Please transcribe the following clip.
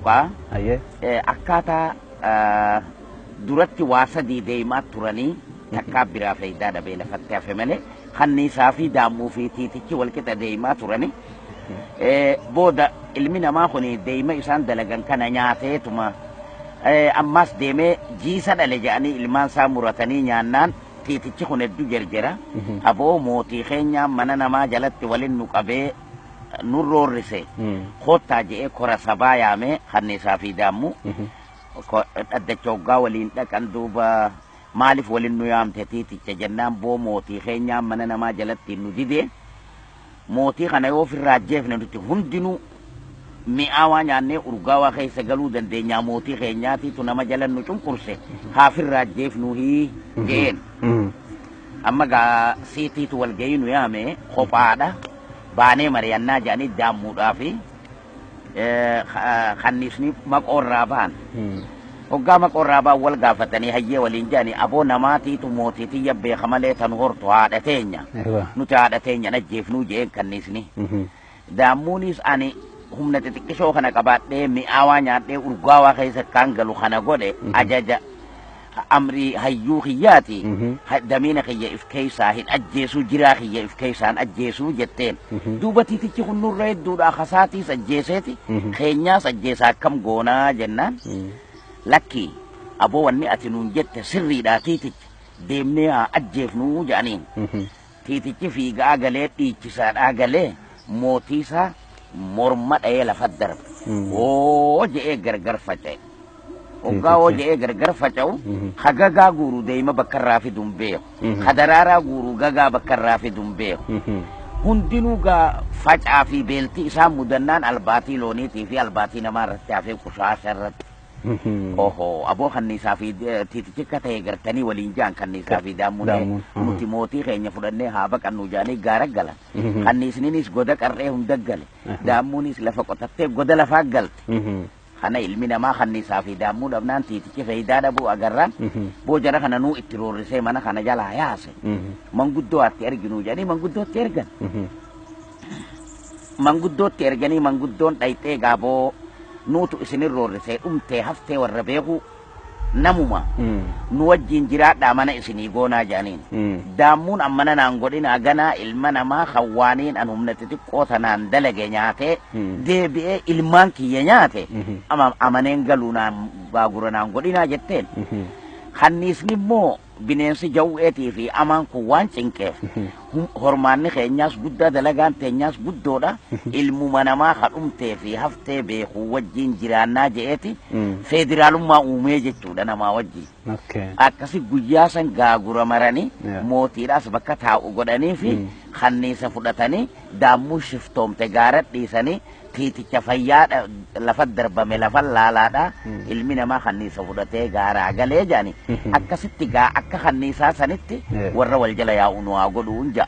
Tuqaa. Ayyee. Akkaataa duratti waa sadii deemaa turanii takkaa biraa faayidaa dhabee lafatti hafe malee kanniisaa fi daammuu fi tiitichi walqixa deemaa turani. Booda ilmi namaa kun deema isaan dalagan kana nyaateetuma ammas deemee jiisa dhale jedhanii ilmaan isaa muratanii nyaannaan tiitichi kun hedduu jerjera. Aboo mootii keenya mana namaa jalatti waliin nu qabee nu roorrise. Koottaa je'ee kora sabaa yaamee kanniisaa fi daammuu dhaddacha hoggaa waliin dhaqan duuba maaliif waliin nu yaamte tiiticha jennaan boo mootii keenyaa mana namaa jalatti nu dide mootii kana yoo ofirraa ajjeefne nuti hundinuu mi'aawaa nyaannee urgaawaa keessa galuu dandeenyaa mootii keenyaatiitu nama jala nu cunqurse haa ofirraa ajjeefnuhii jeen. Amma gaa siitiitu walgahii nu yaame kophaadha baanee mari'annaa jedhanii daammuudhaa fi kanniisni maqoorraa ba'an. Hoggaa maqoorraa ba'an wal gaafatanii hayyee waliin jedhanii aboo namaatiitu mootii tiyya beeka malee tan hortu haadha teenya. Nuti haadha teenya ajjeefnuu jeen kanniisni. Daammuunis ani humna xixiqqishoo kana qabaadhee mi'aawaa nyaadhee urgaawaa keessa kan galu kana godhe ajaja amrii hayyuu kiyyaati. Damiina kiyya if keessaa hin ajjeesuu jiraa kiyya if keessaan ajjeesuu jetteen. Duuba tiitichi kun nurra hedduudha kasaatiis ajjeeseeti keenyaas ajjeesaa akkam goonaa jennaan. Lakki aboo wanni ati nuun jette sirriidha tiitichi deemnee haa ajjeefnuu jedhaniin. Tiitichi fiigaa galee dhiichisaadhaa galee mootii isaa morma dha'ee lafa darbe. Oo je'ee gargar faca'e. Hoggaa oo je'ee gargar faca'u ha gagaa guuru deema bakka irraa fiduun beeku. Ha daraaraa guuru gagaa bakka irraa fiduun beeku. Hundinuu gaa facaa fi beeltii isaa mudannaan albaatii looniitii fi albaatii namaa irratti hafee qushaasha irratti. Oho aboo kanniisaa fi tiitichi akka ta'e gartanii waliin ja'an kanniisaa fi daammuun nuti mootii keenya fudhannee haa baqannu jedhanii gaara galan. Kanniisniinis goda qarree hunda gale. Daammuunis lafa qotattee goda lafaa galte. Kana ilmi namaa kanniisaa fi daammuu dhabnaan tiitichi faayidaa dhabuu agarraan boojara kana nuu itti roorrisee mana kana jalaa yaase. Manguddoo atti erginuu jedhanii manguddootti ergan. Manguddootti erganii manguddoon dhayxee gaaboo nuutu isinin roorrisee dhumtee haftee warra beeku namuma nu wajjin jiraadhaa mana isinii goonaa jedhaniin. Daammuun ammana naan godhina ganaa ilma namaa hawwaaniin an humna xixiqqoo tanaan dalage nyaatee deebi'ee ilmaan kiyya nyaate amaneen galuu naan gaagura naan godhinaa jetteen. Kanniisni immoo bineensi jawweetii fi amaan kun waan cinqeef hormaanni keenyaas guddaa dalagaan teenyaas guddoodha ilmuma namaa kadhumtee fi haftee beekuu wajjin jiraannaa je'eeti federaalummaa uumee jechuudha namaa wajjin. Akkasi guyyaa san gaagura maranii mootiidhaas bakka taa'u godhanii fi kanniisa fudhatanii daammuu shiftoomte gaara dhiisanii tiiticha fayyaa lafa darbame lafa laalaadha ilmi namaa kanniisa fudhatee gaaraa galee jedhani akkasitti gaa akka kanniisaa sanitti warra wal jala yaa'u nu haa godhuun ja'a.